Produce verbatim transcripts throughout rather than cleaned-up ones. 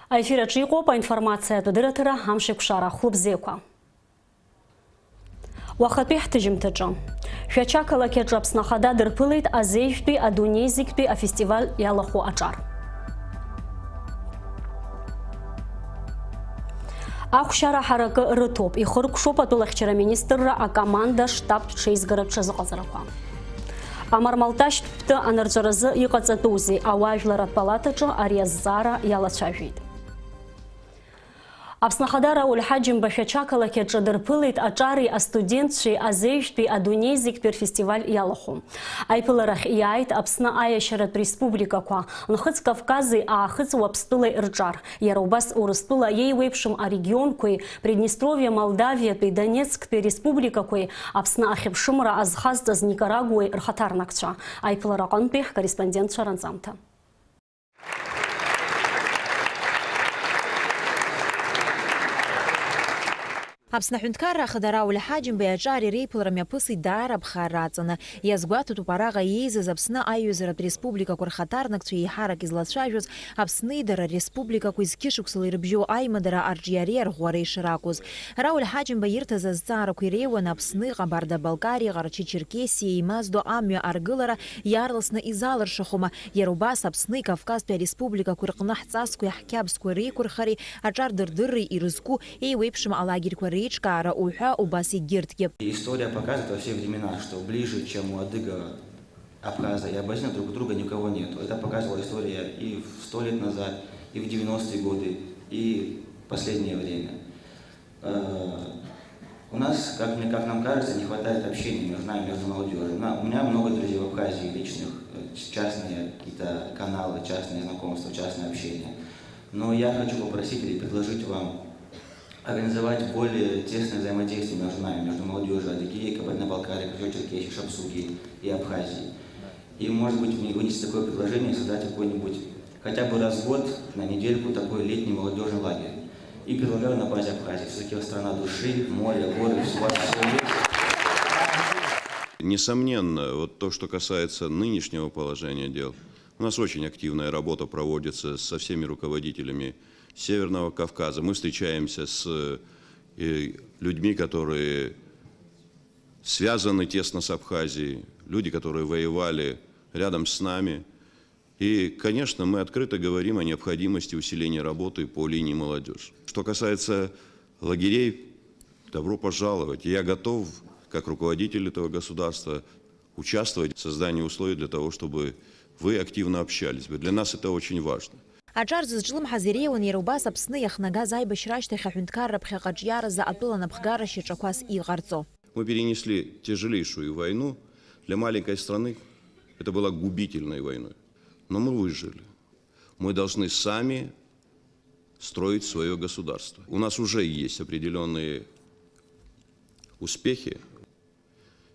Аефир аҿы иҟоуп аинформациатә дырраҭара, амш еиқәшара, хәлыбзиақәа. Уахатәи ҳҭыжьымҭаҿы. Шәача ақалақь аҿы Аԥсны Ахада дырԥылеит азеижәтәи адунеи зегьтәи афестиваль иалахәу аҿар. Ахәшьара ҳаракы рыҭоуп, ихыркәшоуп атәылахьчара министрра акоманда штабтә ҽеизгара ҽазыҟаҵарақәа. Амармалташьтә ԥты анырҵәаразы иҟаҵатәузеи? Ауаажәларратә палатаҿы ари азҵаара иалацәажәеит. Аԥсны Ахада Рауль Ҳаџьымба Шәача ақалақь аҿы дырԥылеит аҿари астудентцәеи азеижәтәи адунеи зегьтәи рфестиваль иалахәу. Аиԥыларахь иааит Аԥсны аиашьаратә республикақәа, Нхыҵ Кавкази Аахыҵ Уаԥстәылеи рҿар, иара убас Урыстәыла иеиуеиԥшым арегионқәеи, Приднестровиа Молдавиатәи, Донецктәи республикақәеи, Аԥсны ахьыԥшымра азхазҵаз Никарагуеи рхаҭарнакцәа. Аиԥылара аҟынтәи ҳкорреспондентцәа ранҵамҭа. Аԥсны Аҳәынҭқарра Ахада Рауль Ҳаџьымбеи аҿари реиԥылара мҩаԥысит даара аԥхарра аҵаны. Иазгәаҭатәуп араҟа еизаз Аԥсны аиҩызаратә республикақәа рхаҭарнакцәа еиҳарак излацәажәоз Аԥсни дара республикақәеи зқьышықәсала ирыбжьоу аимадара арҿиареи арӷәӷәареи шракәыз. Рауль Ҳаџьымба ирҭаз азҵаарақәа иреиуан Аԥсни Ҟабарда-Балкариеи Ҟарачы-Черкесиеи еимаздо амҩа аргылара иаарласны изалыршахома, иара убас Аԥсни Кавказтәи ареспубликақәа рҟны ҳҵасқәеи ҳқьабзқәа реиқәырхареи аҿар дырдырреи ирызку еиуеиԥшым алагерьқәа реиҿкаара уҳәа убас егьырҭгьы. И история показывает во все времена, что ближе, чем у адыга, абхаза и абазина, друг у друга никого нет. Это показывала история и в сто лет назад, и в девяностые годы, и в последнее время. Э, у нас, как мне, как нам кажется, не хватает общения между нами, между молодёжью. На-, у меня много друзей в Абхазии, личных, э, ч-, частные какие-то каналы, частные знакомства, частное общение. Но я хочу попросить или предложить вам организовать более тесное взаимодействие между нами, между молодёжью Адыгеи, Кабардино-Балкарии, Карачаево-Черкесии, Шапсуги и Абхазии. И, может быть, мне вынести такое предложение, создать какой-нибудь хотя бы раз в год на недельку такой летний молодёжный лагерь. И предлагаю на базе Абхазии. Всё-таки страна души, море, горы, всё, у вас всё есть. Несомненно, вот то, что касается нынешнего положения дел, у нас очень активная работа проводится со всеми руководителями Северного Кавказа. Мы встречаемся с, э, людьми, которые связаны тесно с Абхазией, люди, которые воевали рядом с нами. И, конечно, мы открыто говорим о необходимости усиления работы по линии молодёжи. Что касается лагерей, добро пожаловать. Я готов, как руководитель этого государства, участвовать в создании условий для того, чтобы вы активно общались бы. Для нас это очень важно. Аҿар зызҿлымҳаз иреиуан иара убас Аԥсны иахнагаз аибашьра ашьҭахь аҳәынҭқарра ԥхьаҟа аҿиаразы атәыла напхгара шьаҿақәас иҟарҵо. Мы перенесли тяжелейшую войну. Для маленькой страны это была губительной войной. Но мы выжили. Мы должны сами строить своё государство. У нас уже есть определённые успехи.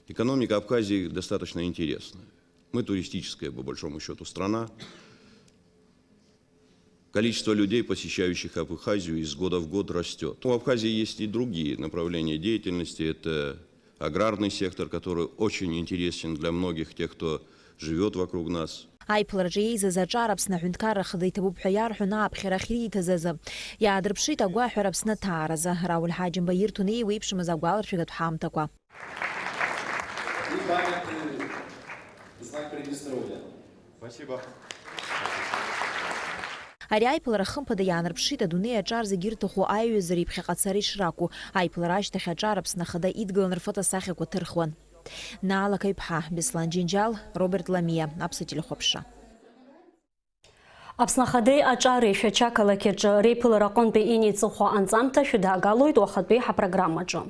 Экономика Абхазии достаточно интересная. Мы туристическая, по большому счёту, страна. Количество людей, посещающих Абхазию, из года в год растёт. У Абхазии есть и другие направления деятельности. Это аграрный сектор, который очень интересен для многих тех, кто живёт вокруг нас. Аиԥылараҿы еизаз аҿар Аԥсны Аҳәынҭқарра Ахада иҭабуп ҳәа иарҳәон ааԥхьара ахьриҭаз азы. Иаадырԥшит агәаҳәара Аԥсны аҭааразы. Рауль Ҳаџьымба ирҭон еиуеиԥшымыз агәаларшәагатә ҳамҭақәа. И памятный знак Приднестровья. Спасибо. Ари аиԥылара хымԥада иаанарԥшит адунеи аҿар зегьы ирҭаху аиҩызареи ԥхьаҟацареи шракәу. Аиԥылара ашьҭахь аҿар Аԥсны Ахада идгылан рфотосахьақәа ҭырхуан. Наала Каҩԥҳа, Беслан Џьынџьал, Роберт Ламиа, Аԥсуа телехәаԥшра. Аԥсны Ахадеи аҿареи Шәача ақалақь аҿы реиԥылара аҟынтәи инеиҵыху анҵамҭа шәыдаагалоит уахатәи ҳапрограммаҿы.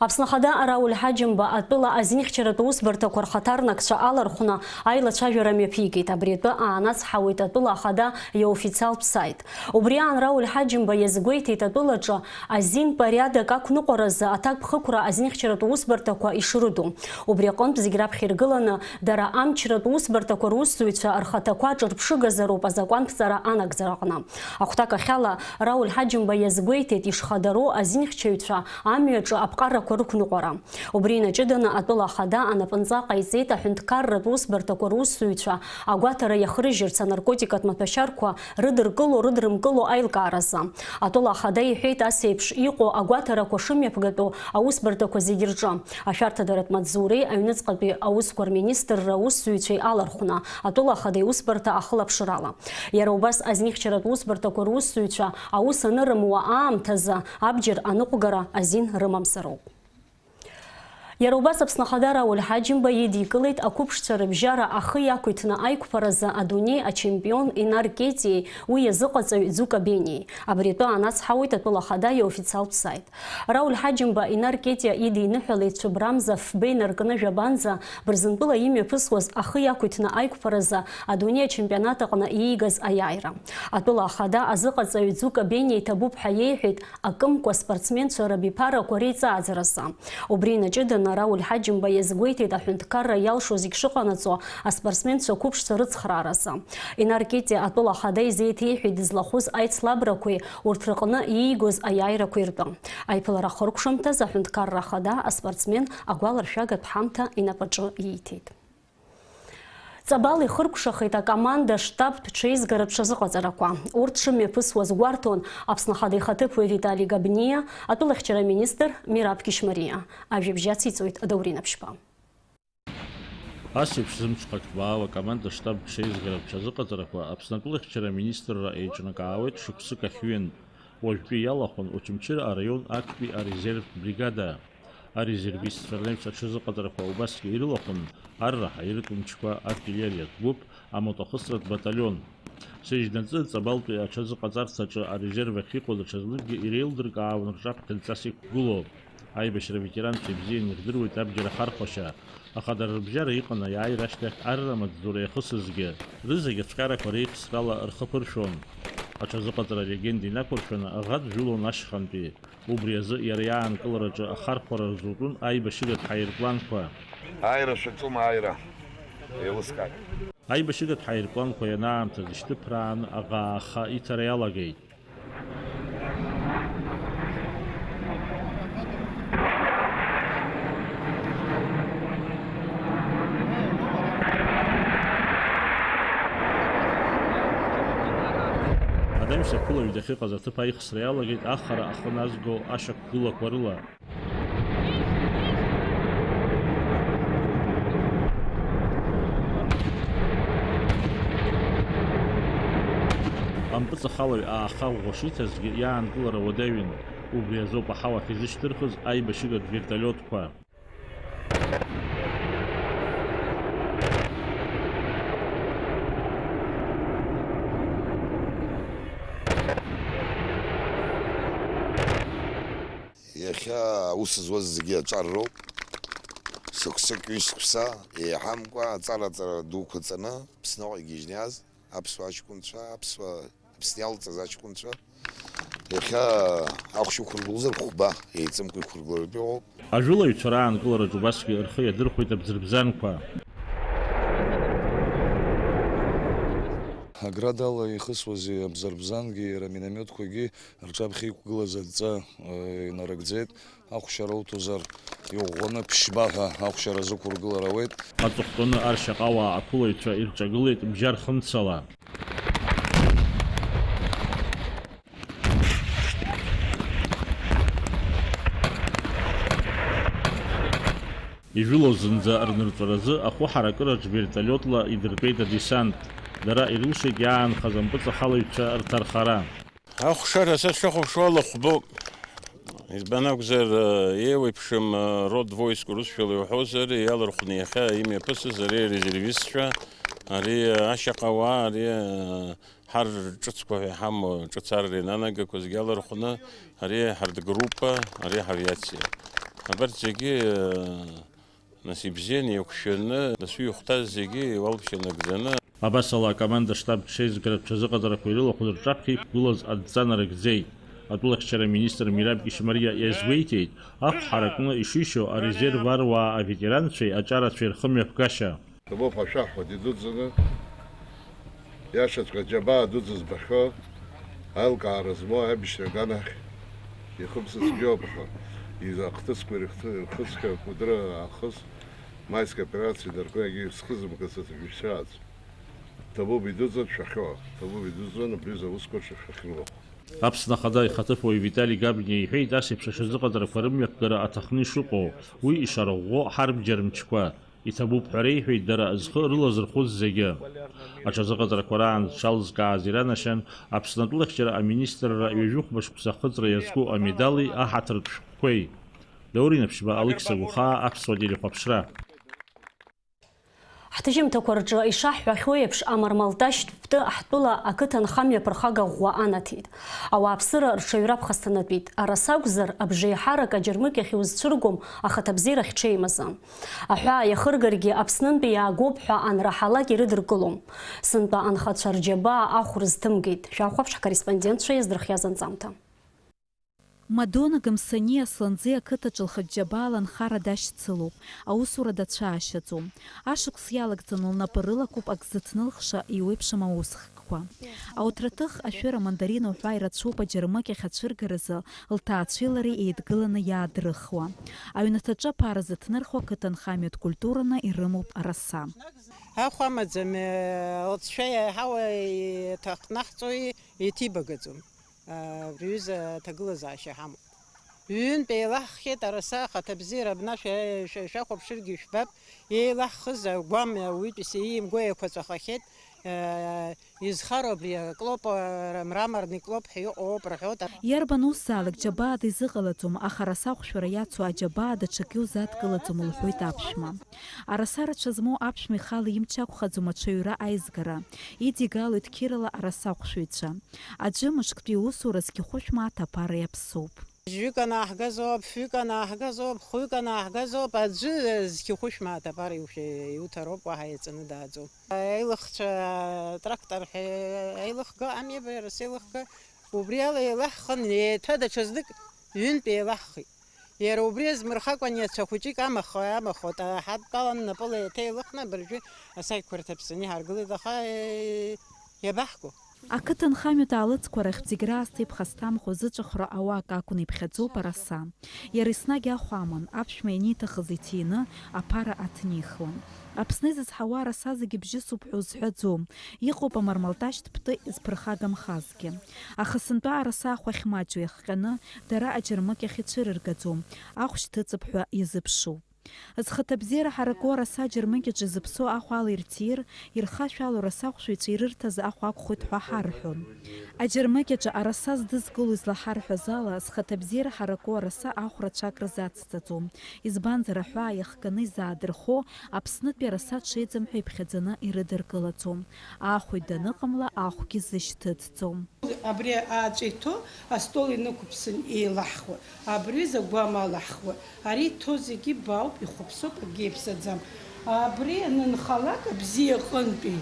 Аԥсны Ахада Рауль Ҳаџьымба атәыла азинхьчаратә усбарҭақәа рхаҭарнакцәа алархәны аилацәажәара мҩаԥигеит. Абри атәы аанацҳауеит атәыла Ахада иофициалтә саит. Убри аан Рауль Ҳаџьымба иазгәеиҭеит атәылаҿы азин порядок ақәныҟәаразы аҭакԥхықәра азинхьчаратә усбарҭақәа ишрыду. Убри аҟынтә зегь раԥхьа иргыланы дара амчратә усбарҭақәа русзуҩцәа рхаҭақәа ҿырԥшыгазароуп азакәанԥҵара анагӡараҟны. Ахәҭакахьала, Рауль Ҳаџьымба иазгәеиҭеит ишхадароу азинхьчаҩцәа амҩаҿы аԥҟарақәа рықәныҟәара. Убри инаҷыданы атәыла ахада анапынҵа ҟаиҵеит аҳәынҭқарратә усбарҭақәа русзуҩцәа агәаҭара иахрыжьырц анаркотикатә маҭәашьарқәа рыдыркыло-рыдрымкыло аилкааразы. Атәыла ахада иҳәеит ас еиԥш иҟоу агәаҭарақәа шымҩаԥгатәу аусбарҭақәа зегьы рҿы, ашәарҭадаратә маҵзуреи аҩныҵҟатәи аусқәа рминистрра аусзуҩцәеи алархәны, атәыла ахада иусбарҭа ахылаԥшрала. Иара убас азнихьчаратә усбарҭақәа русзуҩцәа аус анырымуа аамҭазы абџьар аныҟәгара азин рымамзароуп. Иара убас Аԥсны Ахада Рауль Ҳаџьымба идикылеит ақәыԥшцәа рыбжьара ахы иақәиҭны аиқәԥаразы адунеи ачемпион Инар Кетиеи уи иазыҟаҵаҩ Ӡука Бениеи. Абри атәы аанацҳауеит атәыла ахада иофициалтә саит. Рауль Ҳаџьымба Инар Кетиа идиныҳәалеит Цәыбрамза фба инаркны жәабанӡа Бырзынтәыла имҩаԥысуаз ахы иақәиҭны аиқәԥаразы адунеи ачемпионат аҟны иигаз аиааира. Атәыла ахада азыҟаҵаҩ Ӡука Бениа иҭабуп ҳәа иеиҳәеит акымкәа спортсменцәа рабиԥарақәа реиҵааӡаразы. Убри инаҷыданы Рауль Ҳаџьымба иазгәеиҭеит аҳәынҭқарра иалшо зегь шыҟанаҵо аспортсменцәа қәыԥшцәа рыцхрааразы. Инар Кетиа атәыла ахада изеиҭеиҳәеит дызлахәыз аицлабрақәеи урҭ рыҟны иигоз аиааирақәеи ртәы. Аиԥылара ахыркәшамҭаз аҳәынҭқарра ахада аспортсмен агәаларшәагатә ҳамҭа инапаҿы ииҭеит. Ҵабал ихыркәшахеит акоманда штабтә ҽеизгаратә ҽазыҟаҵарақәа. Урҭ шымҩаԥысуаз гәарҭон Аԥсны Ахада ихаҭыԥуаҩ Витали Габниа, атәылахьчара аминистр Мираб Кьышьмариа. Ажәабжь ациҵоит Даур Инаԥшьба. Ас еиԥш зымҽхак ҭбаау акоманда штабтә ҽеизгаратә ҽазыҟаҵарақәа Аԥсны атәылахьчара аминистрра еиҿнакаауеит шықәсык ахь ҩынтә. Уажәтәи иалахәын Очамчыра араион актәи арезервтә бригада. Арезервистцәа рнаҩс аҽазыҟаҵарақәа убасгьы ирылахәын арраҳа, ирытә мчқәа, артиллериатә гәыԥ, амотохысратә баталион. Сыжьнаҵы Ҵабалтәи аҽазыҟаҵарц аҿы арезерв ахь иҟоу даҽазныкгьы иреилдыркаауан рҿаԥхьа нҵас иқәгылоу. Аибашьра аветеранцәа ибзианы ирдыруеит абџьар ахархәашьа, аха дара рыбжьара иҟан аиааира ашьҭахь арра маҵзура иахысызгьы, рызегь ацәҟьарақәа реихсрала рхы ԥыршәон. Аҽазыҟаҵара алегенда инақәыршәаны аӷа джәылон ашьхантәи. Убри азы иара иаанкылараҿы ахархәара рзутәын аибашьыгатә ҳаирпланқәа. Ааира шәаҿума, ааира? Еилыскааит. Аибашьыгатә ҳаирпланқәа ианаамҭаз ишьҭыԥрааны аӷа ааха иҭара иалагеит. Анаҩс аԥылаҩ дахьыҟаз аҭыԥ аихсра иалагеит ахара ахы назго ашьақәгылақәа рыла. Ампыҵахалаҩ ааха ӷәӷәа шиҭазгьы иаангылара уадаҩын, убри азоуп аҳауа ахьизышьҭырхыз аибашьыгатә вертолиотқәа. Иахьа аус зуаз зегьы аҿар роуп. Шықәсык, ҩышықәса еиҳамкәа аҵара-ҵара дуқәа ҵаны, Аԥсныҟа игьежьны иааз аԥсуа аҷкәынцәа, аԥсуа, Аԥсны иалҵыз аҷкәынцәа. Иахьа ахәшә ықәыргылозар хәба, еиҵымкәа иқәыргыларатәы иҟоуп. Ажәылаҩцәа раанкылараҿ убасгьы рхы иадырхәеит абзырбзанқәа. Аградала ихысуази абзырбзангьы, иара аминомиотқәагьы рҿаԥхьа иқәгылаз адҵа, э, инарыгӡеит. Ахәшьара уҭозар, иӷәӷәаны ԥшьба ҳәа ахәшьара зықәыргылар ауеит. Аҵыхәтәаны аршьаҟауаа аԥылаҩцәа ирҿагылеит бџьар хымцала. Ижәылоз зынӡа рнырҵәаразы ахәы ҳаракыраҿ вертолиотла идыртәеит адесант. Дара ирылшеит иаанхаз ампыҵахалаҩцәа рҭархара. Ахәшара са сшахәаԥшуала хәбоуп. Избан акәзар, еиуеиԥшым род войск урысшәала иуҳәозар, иалархәны иахьа имҩаԥысыз ари арезервистцәа, ари ашьаҟауаа, ари ҳар ҿыцқәа ҳәа иҳамоу ҿыц арра инанагақәа зегьы алархәны, ари ҳартгруппа, ари ҳавиациа. Абарҭ зегьы, нас, ибзианы еиқәшәаны, дасу ихәҭаз зегьы иуалԥшьа нагӡаны. Абасала, акоманда штаб ҽеизгаратә ҽазыҟаҵарақәа ирылахәын рҿаԥхьа иқәгылаз адҵа нарыгӡеит. Атәылахьчара аминистр Мираб Кьышьмариа иазгәеиҭеит, ахә ҳаракны ишишьо арезерв аруаа аветеранцәеи аҿарацәеи рхымҩаԥгашьа. Ҭабуп, ашәаҳәа идуӡӡаны, иашаҵәҟьа аџьабаа дуӡӡа збахьоу, аилкаара змоу аибашьра аганахь ихымсыцәгьоуп, аха Изы ахҭысқәа ирыхҭы-, ирхысхьоу Кәыдры аахыс, Майск операциа инаркны егьи зхы зымгаз аӡәгьы шьааӡ. Ҭабуп идуӡӡан дшәахьоу, ҭабуп идуӡӡан абри азы аусқәа шәахьрылахәу. Аԥсны Ахада ихаҭыԥуаҩ Витали Габниа иҳәеит, ас еиԥш ахьазыҟаҵарақәа рымҩақәгара аҭахны ишыҟоу, уи ишарӷәӷәо ҳарбџьар мчқәа. Иҭабуп ҳәа реиҳәеит дара зхы рылазырхәыз зегьы. Аҽазыҟаҵарақәа раан зҽалызкааз иранашьан Аԥсны атәылахьчара аминистрра ҩажәихәба шықәса ахыҵра иазку амедали аҳаҭыртә шәҟәқәеи. Даур Инаԥшьба, Алықьса Гәхаа, Аԥсуа телехәаԥшра. Ҳҭыжьымҭақәа рҿы ишаҳҳәахьоу еиԥш, Амармалташьтә Ԥты ҳтәыла ақыҭанхамҩа ԥырхага ӷәӷәа анаҭеит. Ауааԥсыра рҽаҩра ԥхасҭанатәит. Араса акәзар, абжеиҳарак аџьармыкьахь иузцәыргом, ахаҭабзиарахь ҽеимаза. Аҳәаа иахыргаргьы Аԥснынтәи иаагоуп ҳәа анраҳалак ирыдыркылом. Сынтәа анхацәа рџьабаа ахә рызҭымгеит. Шәахәаԥш ҳкорреспондентцәа иаздырхиаз анҵамҭа. Мадона Гамсани Асланӡиа ақыҭаҿы лхатә џьабаала анхара дашьцылоуп, аусура дацәаашьаӡом. Ашықәс иалагӡаны лнапы рылакуп ак зыҭнылхша еиуеиԥшым аусхкқәа. Ауҭраҭых, ашәыра, амандарина уҳәа ирацәоуп аџьармыкьахь ацәыргаразы лҭаацәеи лареи еидгыланы иаадрыхуа. Аҩнаҭаҿы аԥара зыҭнырхуа ақыҭанхамҩатә культураны ирымоуп араса. Ахә амаӡам, лҵшәа иаҳауа иҭахнаҳҵои, еиҭибагаӡом. Абри аҩыза аҭагылазаашьа ҳамоуп. Ҩынтә еилаҳхьеит араса, ахаҭабзиара абна шәа-, шәа-, шәахәаԥшыргьы ижәбап, еилаҳхыз агәам ауаҩытәыҩса иимго еиқәаҵәахахьеит, изхароу абри аклоп, мраморный клоп ҳәа иҟоуп рҳәоит. Иарбан усзаалак џьабаада изыҟалаӡом, аха араса ахәшәара иацу аџьабаа даҽакы иузадкылаӡом, лҳәоит аԥшәма. Араса рацәа змоу аԥшәма ихала имч ақәхаӡом аҽаҩра аизгара. Идигалоит қьырала араса ахәшәыҩцәа. Аӡәы мышктәи иусура зқьы хәышә мааҭ аԥара иаԥсоуп. Жәҩык анааҳгазоуп, шәҩык анааҳгазоуп, хәҩык анааҳгазоуп, аӡәы зқьы хәышә мааҭ аԥара иушәа-, иуҭароуп, уаҳа еиҵаны дааӡом. Аилыхцәа трактор ҳәа еилыхга, амҩа баҩрас еилыхга, убри ала еилаҳхын, еиҭа даҽазнык ҩынтә еилаҳхит. Иара убри азмырхакәан иацы хәыҷык амаха, амаха, ҳадтәалан напыла еиҭа еилыхны, абыржәы асахьқәа рҭаԥсаны иҳаргылеит, аха, э, иабаҳго? Ақыҭанхамҩатә аалыҵқәа рахьтә зегь раасҭа иԥхасҭамхо зыҵәахра ауак акәны иԥхьаӡоуп араса. Иара еснагь ахә аман, аԥшәма ианиҭахыз иҭины, аԥара аҭнихуан. Аԥсны изызҳауа араса зегьы бжьысуп ҳәа узҳәаӡом. Иҟоуп амармалташьтә Ԥты зԥырхагамхазгьы. Аха сынтәа араса ахә ахьмаҷу иахҟьаны, дара аџьармыкьахь ицәырыргаӡом, ахә шьҭыҵып ҳәа иазыԥшуп. Зхаҭабзиара ҳараку араса аџьармыкьаҿ изыԥсоу ахә ала ирҭир, ирхашәало араса ахәшәыҩцәа ирырҭаз ахә акәхоит ҳәа ҳарҳәон. Аџьармыкьаҿы араса здызкыло излаҳарҳәаз ала, зхаҭабзиара ҳараку араса ахә рацәак рзацҵаӡом, избанзар, аҳәаа иахганы изаадырхо Аԥснытәи араса ҽеиӡам ҳәа иԥхьаӡаны ирыдыркылаӡом. Аахәеит даныҟамла, ахәгьы зышьҭыҵӡом. Абри ааҵәа иҭоу астол инықәыԥсын еилаҳхуа, абри загәам алаҳхуа, ари иҭоу зегьы баауп, ихәаԥсоуп, акгьы иаԥсаӡам. Абри анынхалак абзиа аҟынтәи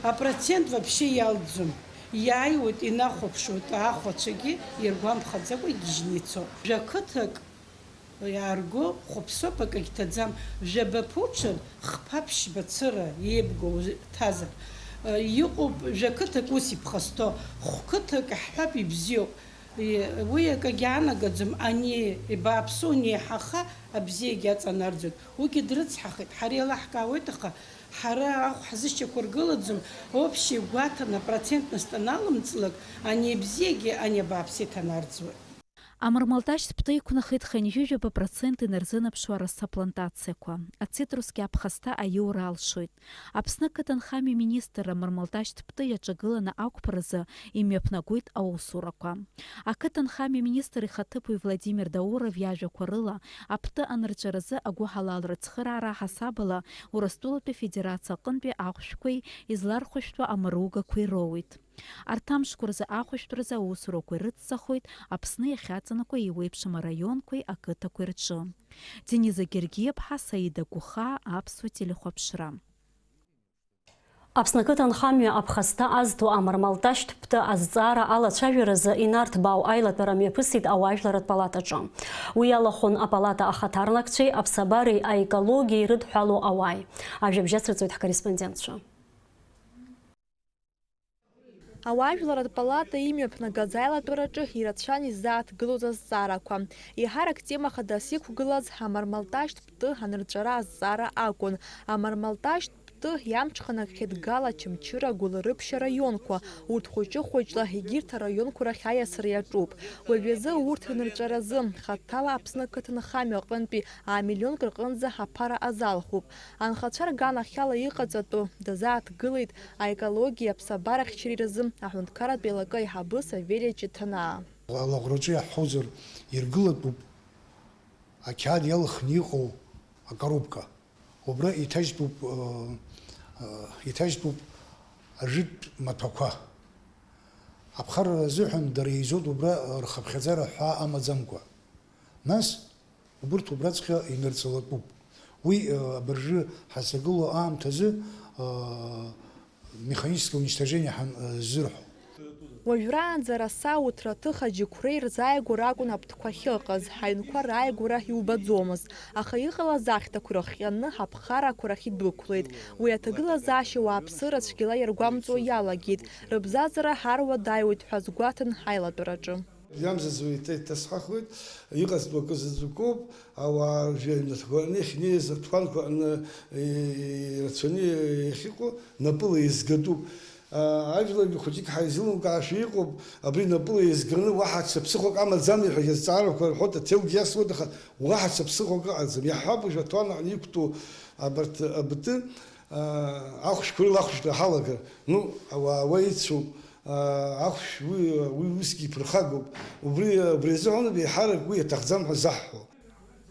апроцент вообще иалҵӡом. Иааиуеит, инахәаԥшуеит, аахәацәагьы иргәамԥхаӡакәа игьежьны ицо. Жәа қыҭак иаарго хәаԥсоуп, акагь ҭаӡам. Жәаба ԥуҽыр, хԥа-ԥшьба цыра еибгоу ҭазар. Иҟоуп жәа қыҭак ус иԥхасҭо, хә қыҭак ҳҳәап, ибзиоуп. Уи акагь аанагаӡом, ани бааԥсу, ани еиҳаха абзиагьы аҵанарӡуеит. Уигьы дрыцҳахеит, ҳара еилаҳкаауеит, аха ҳара ахә ҳзышьақәыргылаӡом, общий гәаҭаны, процентность аналымҵлак, ани абзиагьы, ани абааԥси ҭанарӡуеит. Амармалташьтә Ԥты иқәнахит хынҩажәижәаба процент инарзынаԥшуа араса плантациақәа. Ацитрусгьы аԥхасҭа аиура алшоит. Аԥсны ақыҭанхамҩа министрра Амармалташьтә Ԥты иаҿагыланы ақәԥаразы имҩаԥнагоит аусурақәа. Ақыҭанхамҩа министр ихаҭыԥуаҩ Владимир Дауров иажәақәа рыла, аԥты анырҵәаразы агәыҳалалра ацхыраара аҳасабала Урыстәылатәи Афедерациа аҟынтәи ахәшәқәеи излархәышәтәу амаругақәеи роуеит. Арҭ амшқәа рзы ахәышәтәразы аусурақәа ирыцҵахоит Аԥсны иахьаҵанакуа еиуеиԥшым араионқәеи ақыҭақәеи рҿы. Дениза Гергиаԥҳа, Саида Гәыхаа, Аԥсуа телехәаԥшра. Аԥсны ақыҭанхамҩа аԥхасҭа азҭо амармалташьтә Ԥты азҵаара алацәажәаразы инарҭбаау аилатәара мҩаԥысит ауаажәларратә палатаҿы. Уи иалахәын апалата ахаҭарнакцәеи аԥсабареи аекологиеи ирыдҳәалоу ауааи. Ажәабжь ацырҵоит ҳкорреспондентцәа. Ауаажәларратә палата имҩаԥнагаз аилатәараҿы ирацәан изааҭгылоз азҵаарақәа. Еиҳарак тема хадас иқәгылаз амармалташьтә пту анырҵәара азҵаара акәын. Амармалташьтә пту иамҽханакхьеит Гал, Очамчыра, Гәылрыԥшь араионқәа. Урҭ хәыҷы-хәыҷла егьырҭ араионқәа рахь аиасра иаҿуп. Уажәазы урҭ рнырҵәаразы хаҭала Аԥсны ақыҭанхамҩа аҟынтәи амиллионк рҟынӡа аԥара азалхуп. Анхацәа рганахьала иҟаҵатәу дазааҭгылеит аекологиеи аԥсабарахьчареи рзы аҳәынҭқарратә еилакы аиҳабы Савелий Ҷыҭанаа. Алаӷәраҿы иаҳҳәозар, иргылатәуп ақьаад иалхны иҟоу акоробка. Убра иҭажьтәуп, э, э, иҭажьтәуп ажәытә маҭәақәа. Аԥхарра азыҳәан дара еизоит убра рхыԥхьаӡара ҳәаа амаӡамкәа. Нас, убырҭ убраҵәҟьа инырҵалатәуп. Уи, э, абыржәы ҳазҭагылоу аамҭазы, э, механическое уничтожение ҳан-, э, ззырҳәо. Уажәраанӡа араса ауҭраҭых аџьықәреи рзааигәара акәын аптқәа ахьыҟаз, ҳаҩнқәа рааигәара иубаӡомызт, аха иҟалаз ахьҭақәа ирыхҟьаны аԥхаррақәа рахь идәықәлеит. Уи аҭагылазаашьа ауааԥсыра цәгьала иаргәамҵуа иалагеит, рыбзазара ҳаруадаҩуеит ҳәа азгәаҭан аилатәараҿы. Иамзаӡо иҭа-, иҭасҳахуеит, иҟазтәу акы заҵәыкоуп, ауаа рҩнаҭақәа аҟны иахьнеиз, аҭуанқәа аҟны, и-, ирацәаны иахьыҟоу напыла еизгатәуп. А, ажәларгьы хәыҷык ҳаизеилымкаашәа иҟоуп, абри напыла еизганы уаҳа ҽа ԥсыхәак амаӡами ҳәа азҵаарақәа рҳәоит, аҭелгьы иасуеит, аха уаҳа ҽа ԥсыхәак ыҟаӡам. Иаҳҳәап, уажә аҭуан аҟны иқәтәоу абарҭ абты, а, ахәшәқәа рыла ахәшәтәра ҳалагар, ну, ауаа уа ицәоуп. Ахәшә уи, уи усгьы иԥырхагоуп. Убри, убри азыҳәан еиҳарак уи иаҭахӡам ҳәа заҳҳәо.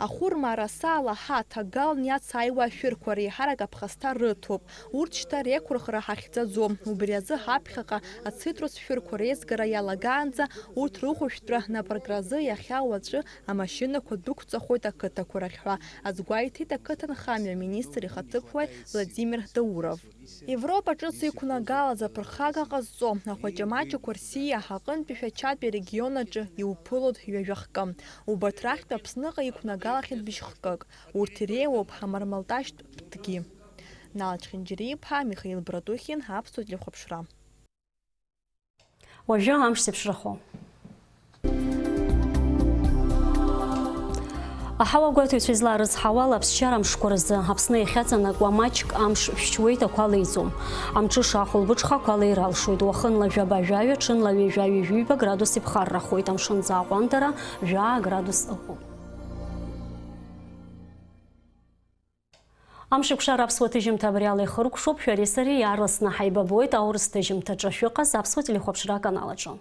Ахәырма, араса, алаҳа, аҭагалан иацааиуа ашәырқәа реиҳарак аԥхасҭа рыҭоуп. Урҭ шьҭа реиқәырхара ҳахьӡаӡом. Убри азы ҳаԥхьаҟа ацитрус шәырқәа реизгара иалагаанӡа урҭ рыхәышәтәра напыркразы иахьа уаҵәы амашьынақәа дәықәҵахоит ақыҭақәа рахь ҳәа азгәеиҭеит ақыҭанхамҩа аминистр ихаҭыԥуаҩ Владимир Дауров. Европа ҿыц иқәнагалаз аԥырхага ҟазҵо ахәаҷамаҷақәа рсиа аҟынтәи Шәачатәи арегион аҿы иуԥылоит ҩажәа хкы. Убарҭ рахьтә Аԥсныҟа иқәнагалахьеит бжьхкык. Урҭ иреиуоуп амармалташьтә птгьы. Нал Чхинџьариа-иԥа, Михаил Братухин, Аԥсуа телехәаԥшра. Уажәы амш зеиԥшрахо. Аҳауагәаҭаҩцәа излаарыцҳауала, аԥсшьара мшқәа рзы Аԥсны иахьаҵанакуа маҷк амш шәшьуеит, ақәа леиӡом. Амҽыша ахәылбыҽха ақәа леира алшоит, уахынла жәаба-жәаҩа, ҽынла ҩажәа-ҩажәиба градус иԥхаррахоит, амшынӡы аҟәандара жәаа градус ыҟоуп. Амшеикәшара аԥсуа ҭыжьымҭа абри ала ихыркәшоуп. Шәареи сареи иаарласны ҳаибабоит аурыс ҭыжьымҭаҿы. Шәыҟаз аԥсуа телехәаԥшра аканал аҿы.